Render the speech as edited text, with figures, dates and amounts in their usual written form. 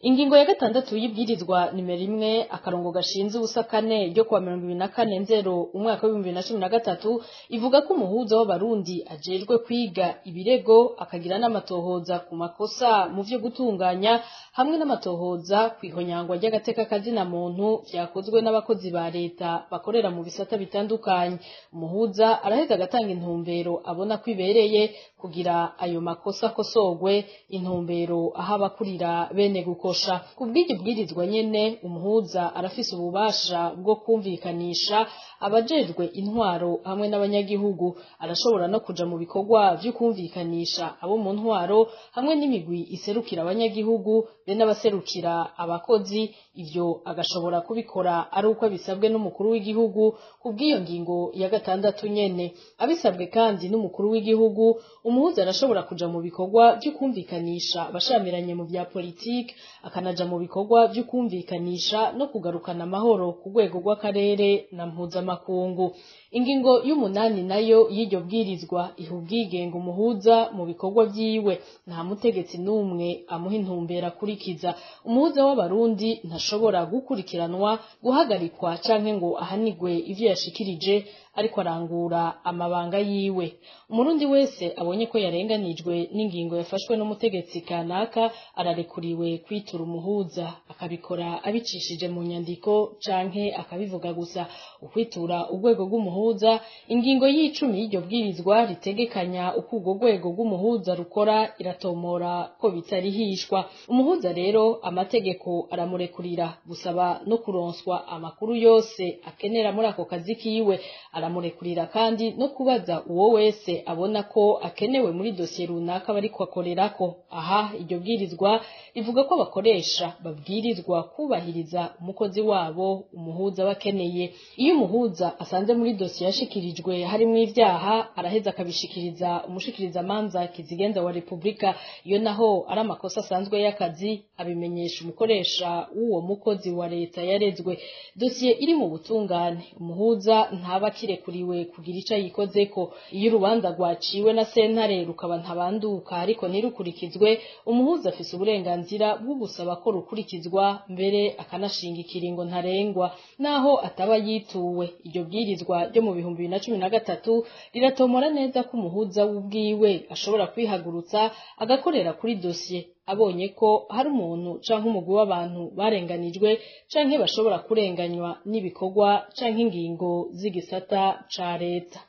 Ingingo ya gatandatu y'ibwirizwa nimero 1 akarongo gashinze ubusa 4 ryo kuwa 24 nzero umwaka wa 2013 ivuga ko umuhuza w'abarundi ajejwe kwiga ibirego akagira n'amatohoza ku makosa mu vyo gutunganya hamwe n'amatohoza kwihonyangwa ry'agateka kazina muntu vyakozwe n'abakozi ba leta bakorera mu bisata bitandukanye. Umuhuza araheza agatanga intumbero abona kwibereye kugira ayo makosa akosogwe, intumbero aho abakurira bene gukosha. Kubw'iryo bwirizwa nyene, umuhuza arafise ububasha bwo kumvikanisha abajejwe intwaro hamwe n'abanyagihugu. Arashobora no kuja mu bikorwa vyo kumvikanisha abo mu ntwaro hamwe n'imigwi iserukira abanyagihugu be n'abaserukira abakozi. Ivyo agashobora kubikora ari uko bisabwe n'umukuru w'igihugu kubw'iyo ngingo ya gatandatu nyene. Abisabwe kandi n'umukuru w'igihugu, umuhuza arashobora kuja mu bikorwa vyo kumvikanisha abashamiranye mu vya politike, akanaja mu bikorwa vyo kumvikanisha no kugarukana amahoro ku rwego rw'akarere na mpuzamakungu. Ingingo y'umunani nayo y'iryo bwirizwa iha ubwigenge umuhuza mu bikorwa vyiwe. Nta mutegetsi n'umwe amuha intumbero akurikiza. Umuhuza w'abarundi ntashobora gukurikiranwa, guhagarikwa canke ngo ahanigwe ivyo yashikirije ariko arangura amabanga yiwe. Umurundi wese abonye ko yarenganijwe n'ingingo yafashwe n'umutegetsi kanaka ararekuriwe kwitura umuhuza, akabikora abicishije mu nyandiko canke akabivuga gusa. Ukwitura urwego rw'umuhuza, ingingo y'icumi y'iryo bwirizwa ritegekanya uko urwo rwego rw'umuhuza rukora iratomora ko bitarihishwa. Umuhuza rero amategeko aramurekurira gusaba no kuronswa amakuru yose akenera muri ako kazi kiwe. Aramurekurira kandi no kubaza uwo wese abona ko akenewe muri dosiye runaka bariko akorerako. Aha iryo bwirizwa rivuga ko abakoresha babwirizwa kubahiriza umukozi wabo umuhuza bakeneye. Iyo umuhuza asanze muri dosiye yashikirijwe harimwo ivyaha, araheza akabishikiriza umushikirizamanza kizigenza wa Republika. Iyo naho ari amakosa asanzwe y'akazi, abimenyesha umukoresha w'uwo mukozi wa leta yarezwe. Dosiye iri mu butungane, umuhuza ntaba akirekuriwe kugira ico ayikozeko. Iyo urubanza rwaciwe na sentare rukaba ntabanduka ariko ntirukurikizwe, umuhuza afise uburenganzira bwo gusaba ko rukurikizwa, mbere akanashinga ikiringo ntarengwa naho ataba yituwe. Iryo bwirizwa ryo mu 2013 riratomora neza ko umuhuza w'ubwiwe ashobora kwihagurutsa agakorera kuri dosiye abonye ko hari umuntu canke umugwi w'abantu barenganijwe canke bashobora kurenganywa n'ibikorwa canke ingingo z'igisata ca leta.